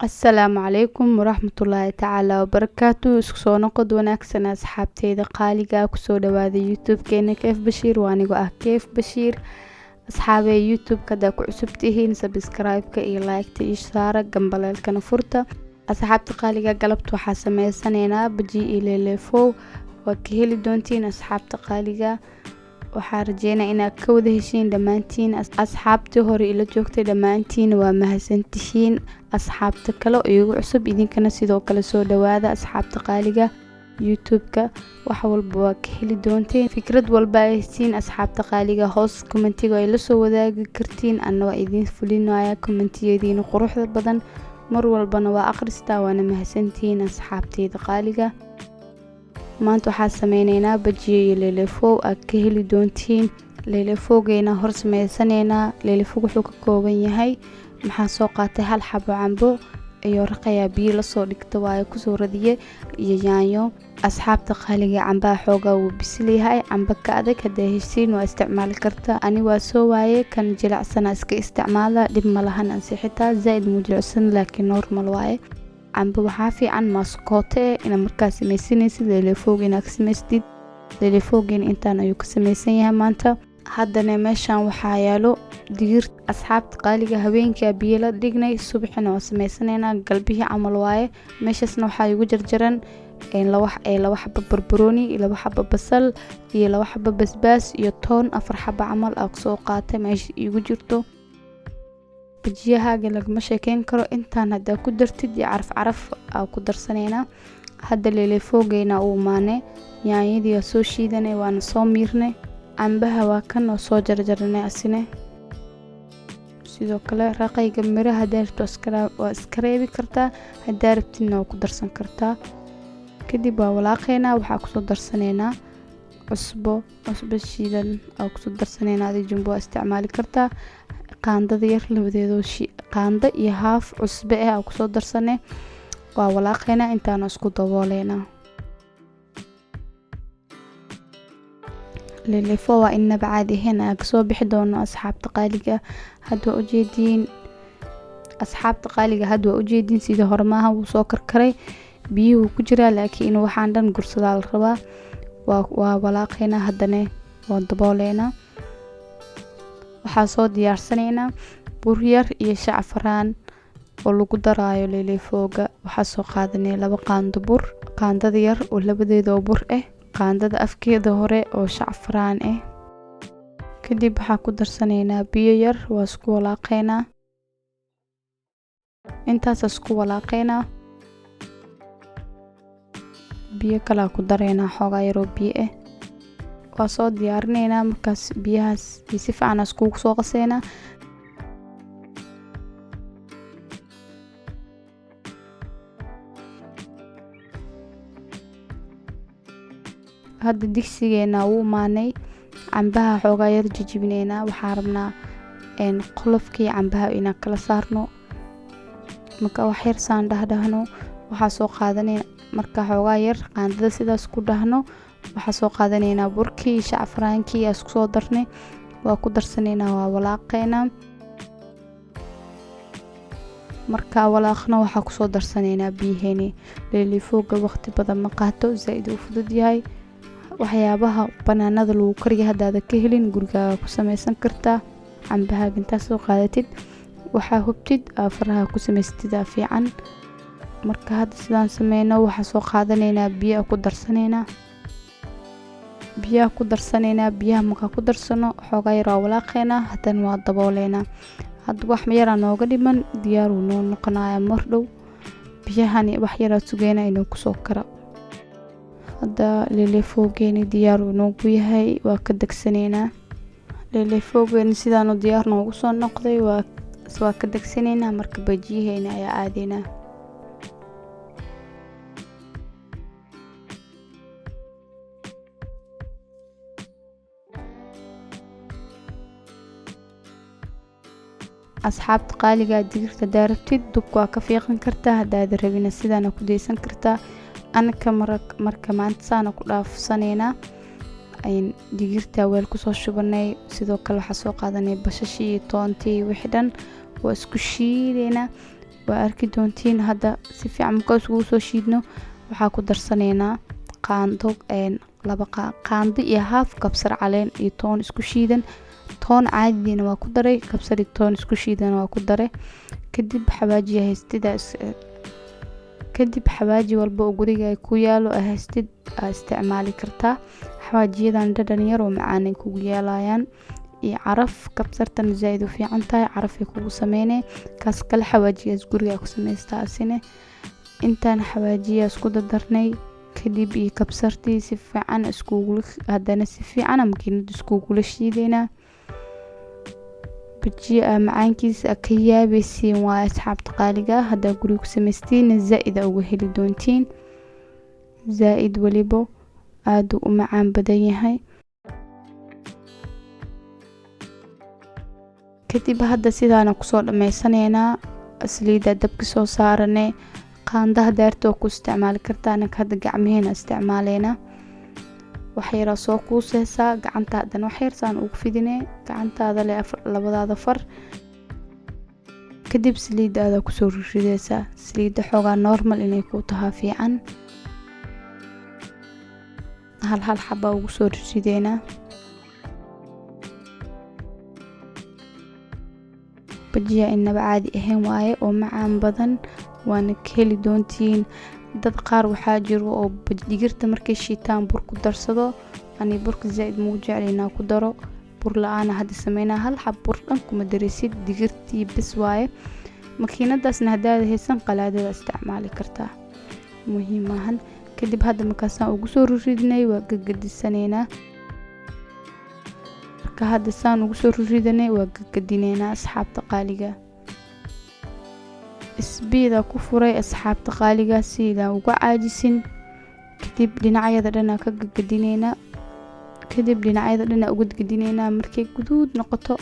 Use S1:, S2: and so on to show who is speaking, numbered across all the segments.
S1: Asalaamu calaykum waraxmatullaahi tacaala wabarakaatu. Isku soo noqod wanaagsan, asxaabteyda qaaliga. Kusoo dhawaada YouTube-keena Keef Bashiir. Waa anigoo ah Keef Bashiir. Asxaabey, YouTube-ka haddaa ku cusub tihiin, subscribe-ka iyo like-ta iyo saara, gambaleelkana furta. Asxaabta qaaliga, galabta waxaa sameysanaynaa baji iyo leeleefow. Waa ka heli doontiin, asxaabta qaaliga. Waxaa rajeynaya inaad ka wada heshiin dhammaantiin. Asxaabtii hore ila joogtay dhammaantiin waa mahadsantihiin. Asxaabta kale oo iigu cusub, idinkana sidoo kale soo dhawaada. Asxaabta qaaliga, YouTube-ka wax walba waa ka heli doonteen. Fikrad walba ay hesiin, asxaabta qaaliga, hoos commentiga ay la soo wadaagi kartiin, anna waa idiin fulinaya commentiyadiina quruxda badan. Mar walbana waa akhristaa, waana mahadsantihiin, asxaabteyda qaaliga. Maanta waxaa sameyneynaa bajiyo iyo leelefow aad ka heli doontiin. Leelefowgeena hor sameysanaynaa. Leelefowg wuxuu ka kooban yahay: maxaa soo qaatay? Hal xabo cambo iyo raqayaa biyo lasoo dhigta waayo, kusoo radiye, iyo yaanyo. Asxaabta qaaliga, cambaha xoogaa wuu bisil yahay. Cambo ka adag haddaa heshiin waa isticmaali kartaa. Ani waa soo waaye, kan jilacsana iska isticmaala, dhib ma lahan. Ansi xitaa zaa-id muu jilicsan, laakiin normal waaye. Cambo waxaa fiican maaskoote eh inaad markaa sameysanaysid leelefoog inaad ka samaystid. Leelefoogina intaan ayuu ka sameysan yahay maanta. Haddana meeshan waxaa yaalo digir. Asxaabta qaaliga, habeenkaa biyo la dhignay, subaxina waa sameysanaynaa, galbihii camal waaye. Meeshaasna waxaa igu jarjaran laba xabo barbarooni, laba xabo basal iyo laba xabo basbaas iyo toon, afar xabo camal aa kusoo qaatay meesha iigu jirto. Bajiyahaaga lagama sheekeyn karo intaan haddaa ku dartid iyo caraf caraf aa ku darsanaynaa. Hadda leelefoogeyna uu imaanay. Yaanyadii waa soo shiidanay, waana soo miirnay. Cambaha waa kan oo soo jarjaranay asine sidoo kale. Raqayga miraha haddaa rabto waa iska reebi kartaa, haddaa rabtidna waa ku darsan kartaa. Kadib waa walaaqeynaa. Waxaa kusoo darsanaynaa cusbo, cusbo shiidan aa kusoo darsanaynaa. Adi jumbo waa isticmaali kartaa. Qaandada yar labadeedoo qaando iyo haaf cusbo ah aa kusoo darsanay. Waa walaaqeynaa, intaana isku dabooleynaa. Lelefo waa inaba caadi ahayn aa kasoo bixi doono. Asxaabta qaaliga, hadda waa ujeediin. Asxaabta qaaliga, hadda waa ujeediin, sidii hore maaha, wuu soo karkaray, biyuhu ku jiraa, laakiin waxaan dhan gursadaa la rabaa. Waa walaaqeynaa, haddana waa dabooleynaa. Waxaa soo diyaarsanaynaa bur yar iyo shacfaraan oo lagu daraayo leelefooga. Waxaa soo qaadanay laba qaando bur, qaandada yar oo labadeeda oo bur ah, qaandada afkeeda hore oo shacfaraan ah. Kadib waxaa ku darsanaynaa biyo yar, waa isku walaaqeynaa. Intaas isku walaaqeynaa, biyo kalaa ku dareynaa, xoogaa yaroo biyo ah. Waa soo diyaarineynaa markaas biyahaas iyo si fiican iskugu soo qaseynaa. Hadda digsigeena wuu imaanay. Cambaha xoogaa yar jijibineynaa. Waxaa rabnaa qolofkii cambaha inaan kala saarno. Marka wax yar saan dhahdhahno, waxaa soo qaadanayna, marka xoogaa yar qaandada sidaas ku dhahno, waxaa soo qaadanaynaa burkii iyo shacfaraankii aa isku soo darnay. Waa ku darsanaynaa, waa walaaqeynaa. Markaa walaaqna, waxaa kusoo darsanaynaa biyaheeni. Leelifooga waqti badan ma qaato, zaa-id uu fudud yahay. Waxyaabaha banaanada lagu kariya haddaada ka helin, gurigaaga ku sameysan kartaa. Cambahaaga intaa soo qaadatid, waxaa hubtid aa faraha ku samaysatid aa fiican. Marka hadda sidaan sameyno, waxaa soo qaadanaynaa biyo, ku darsanaynaa biyaha, ku darsanaynaa biyaha. Markaa ku darsano, xoogaa yar waa walaaqeynaa, haddana waa dabooleynaa. Hadda wax yaraa nooga dhiman, diyaaruu noo noqonayaa mar dhow. Biyahani wax yaraa sugeynaa inuu kusoo kara. Hadda leelefoogeeni diyaar uu noogu yahay, waa ka degsanaynaa. Leelefoogeeni sidaanu diyaar noogu soo noqday, waa ka degsanaynaa. Marka bajiyaheena ayaa aadaynaa. Asxaabta qaaliga, digirta hadaa rabtid dubka waa ka fiiqan kartaa, haddaad rabina sidaana ku daysan kartaa. Anaka marka maanta saana ku dhaafsanaynaa. Digirta weel kusoo shubanay. Sidoo kale waxaa soo qaadanay bashashii iyo toontii, wixii dhan waa isku shiideynaa. Waa arki doontiin. Hadda si fiican markaa iskugu soo shiidno, waxaa ku darsanaynaa qaando, 2 qaando iyo haaf kabsar caleen iyo toon isku shiidan. Toon caadiina waa ku daray, kabsar iyo toon isku shiidan waa ku daray. Kadib xawaajiya haystida, kadib xawaaji walba oo guriga ku yaalo haystid aa isticmaali kartaa. Xawaajiyadan dhadhan yar oo macaan ay kugu yeelayaan iyo caraf. Kabsartan zaaid u fiican tahay, carafay kugu sameynay. Kaas kale xawaajiyaas guriga ku samaystaa asine. Intaan xawaajiyaas ku dardarnay kadib iyo kabsartii si fiican iskugula, haddana si fiican makiinada iskugula shiideynaa. Bajiya macaankiisa ka yaabaysiin waaye, asxaabta qaaliga. Haddaa guriga ku samaystiin zaa-id aa uga heli doontiin, zaa-id weliba aada u macaan badan yahay. Kadib hadda sidaana kusoo dhameysaneynaa. Saliida dabka soo saarane, qaandaha daarta oo ku isticmaali kartaa. Anaka hadda gacmaheena isticmaaleynaa. Wax yaraa soo kuuseysaa gacanta, haddana wax yar saan ugu fidine gacantaada le, labadaada far. Kadib saliidaada kusoo rideysaa. Saliidda xoogaa normal inay ku tahaa fiican. Hal hal xabaa ugu soo rideynaa. Bajiya inaba caadi ahayn waaye oo macaan badan, waana ka heli doontiin. Dad qaar waxaa jiro oo digirta markay shiitaan bur ku darsado. Ani burka zaaid mugu jecli inaa ku daro. Bur la-aana hadda sameynaa. Hal xab bur dhan kuma dareysid, digirtii bes waaye. Makiinadaasna haddaad haysan, qalaadada isticmaali kartaa, muhiim maahan. Kadib hadda markaasaan ugu soo riridnay, waa gagadisanaynaa. Marka hadda saan ugu soo riridanay, waa gagadinaynaa, asxaabta qaaliga. Isbiida ku furay, asxaabta qaaliga, siidaan uga caajisin. Kadib dhinacyada dhanaa ka gagadinaynaa, kadib dhinacyada dhanaa uga gadinaynaa. Markay guduud noqoto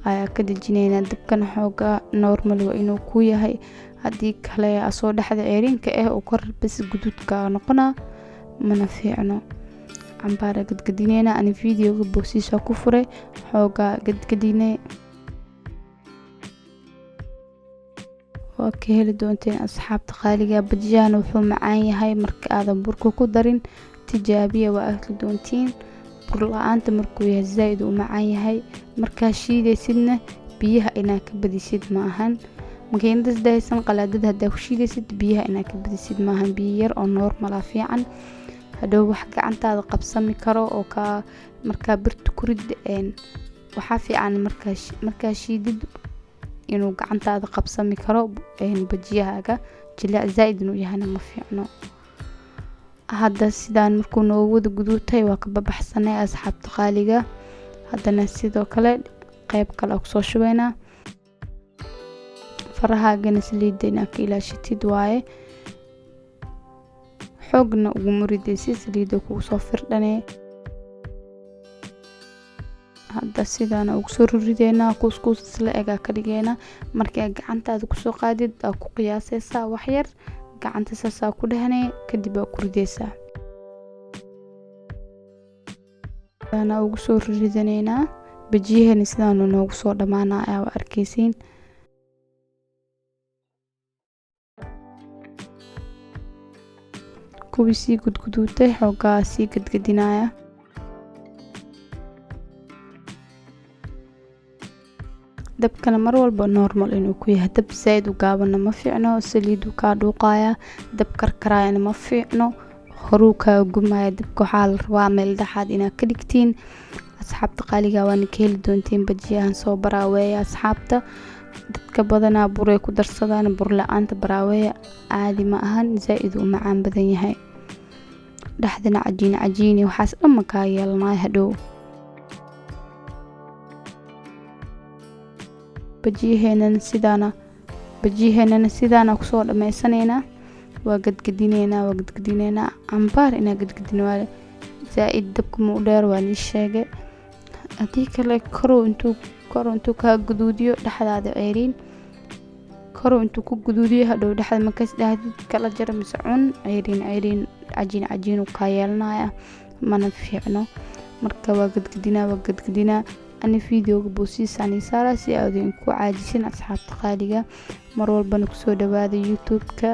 S1: ayaa ka dejinaynaa. Dabkana xoogaa normal waa inuu ku yahay, haddii kale asoo dhexda ceeriinka ah oo kor bas guduudka noqonaa, mana fiicno. Cambaara gadgadineynaa. Ani videoga boosiisa ku furay, xoogaa gadgadinay. Waa ka heli doonteen, asxaabta qaaliga. Bajiyahana wuxuu macaan yahay marka aadan burka ku darin. Tijaabiya, waa arki doontiin. Bur la-aanta markuu yahay zaa-id u macaan yahay. Markaa shiidaysidna biyaha inaa ka badisid ma ahan. Makiinada sadahaysan, qalaadada haddaa ku shiidaysid, biyaha inaa ka badisid maahan. Biyo yar oo normala fiican. Hadhow wax gacantaada qabsami karo oo kaa markaa birta ku rid. Waxaa fiican markaa shiidid inuu gacantaada qabsami karo bajiyahaaga. Jilaac zaa-id inuu yahayna ma fiicno. Hadda sidaan markuu noogu wada guduutay, waa ka babaxsanay, asxaabta qaaliga. Haddana sidoo kale qeyb kale kusoo shubeynaa. Farahaagana saliidda inaa ka ilaashatid waaye, xoogna uguma ridaysid, saliidda kugu soo firdhanee. Hadda sidaana ugu soo rirideynaa, kuuskuus isla egaa ka dhigeynaa. Markii aad gacantaada kusoo qaadid, aa ku qiyaaseysaa waxyar, gacanta saasaa ku dhahanee, kadib aa ku rideysaa. Sidaana ugu soo riridaneynaa. Bajiyahani sidaanu noogu soo dhamaanaya, waa arkeysiin. Kuwii sii gudguduutay xoogaa sii gadgadinaya. Dabkana mar walba normal inuu ku yahay. Dab zaaid u gaabana ma fiicno, saliidu kaa dhuuqaya. Dab karkarayana ma fiicno, horuu kaa gumaya. Dabka waxaa la rabaa meel dhexaad inaad ka dhigtiin, asxaabta qaaliga. Waana ka heli doontiin bajiyahan, soo baraaweeya, asxaabta. Dadka badanaa buray ku darsadaan. Bur la-aanta baraaweeya, caadi ma ahan, zaa-id u macaan badan yahay. Dhexdana cajiin cajiini waxaas dhan ma kaa yeelanayo hadhow. Bajiyaheenana sidaana kusoo dhameysaneynaa. Waa gadgadineynaa, waa gadgadineynaa cambaar. Inaa gadgadin waale, zaa-id dabka ma u dheer, waa nii sheegay. Haddii kale korow intuu kaa guduudiyo, dhexdaada ceeriin korow intuu ku guduudiyo, hadhow dhexda markaas dhahdid kala jar mise cun, ceeriin ceeriin, cajiin cajiinu kaa yeelanaya, mana fiicno. Marka waa gadgadinaa, waa gadgadinaa. Ani videoga boosiisaan saara si aad idinku caajisin, asxaabta qaaliga. Mar walbana kusoo dhawaada YouTube-ka.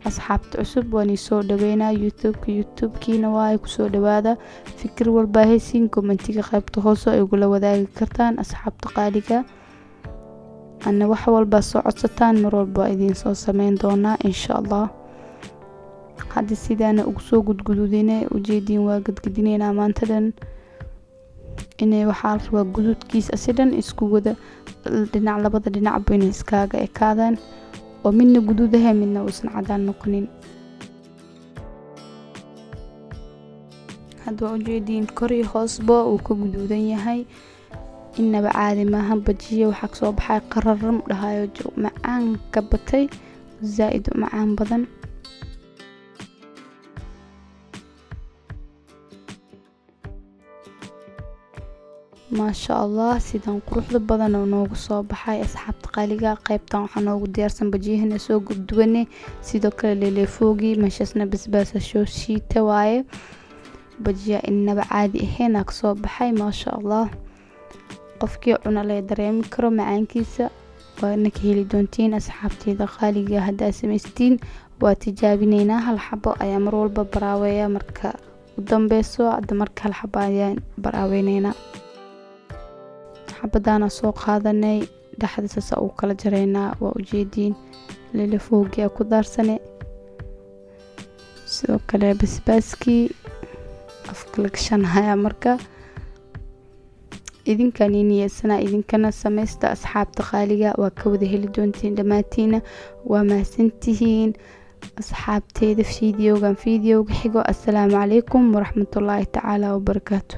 S1: Asxaabta cusub waan soo dhaweynaa YouTube-ka, YouTube-kiina waaye, kusoo dhawaada. Fikir walba haysiin, commentiga qaybta hoose ay igula wadaagi kartaan, asxaabta qaaliga. Ana wax walba soo codsataan mar walba waa idiin soo sameyn doonaa, insha Allah. Hadda sidaana ugu soo gudgududine ujeediin, waa gadgadineynaa maanta dhan. Inay waxaa la rabaa guduudkiisa si dhan isku wada dhinac, labada dhinacba inay iskaaga ekaadaan oo midna guduudahay, midna uusan cadaan noqonin. Hadda waa ujeediin, kor iyo hoosba uu ka guduudan yahay. Inaba caadi maaha bajiya, waxaa kasoo baxay qararam dhahayo, macaan ka batay, zaa-id u macaan badan. Maasha Allah, sidan quruxda badan oo noogu soo baxay, asxaabta qaaliga. Qaybtan waxaa noogu diyaarsan bajiyahana soo gudduwane, sidoo kale leleefoogii meeshaasna basbaasa soo shiita waaye. Bajiya inaba caadi ahayn aa kasoo baxay, maasha Allah. Qofkii cuna lee dareemi karo macaankiisa. Waana ka heli doontiin, asxaabteyda qaaliga, haddaa samaystiin. Waa tijaabineynaa, hal xabo ayaa mar walba baraaweeya marka u dambeyso. Hadda marka hal xabo ayaan baraaweyneyna. Xabadaana soo qaadanay, dhexda saasa ugu kala jareynaa, waa ujeediin. Lelefoogii aa ku daarsane, sidoo kale basbaaskii afka la gashanaya. Marka idinkaan ii niyeysanaa, idinkana sameysta, asxaabta qaaliga. Waa ka wada heli doontiin dhammaantiina. Waa mahadsantihiin, asxaabteeda. Fideogan fideoga xigo, assalaamu calaykum waraxmatullaahi tacaala wabarakaatu.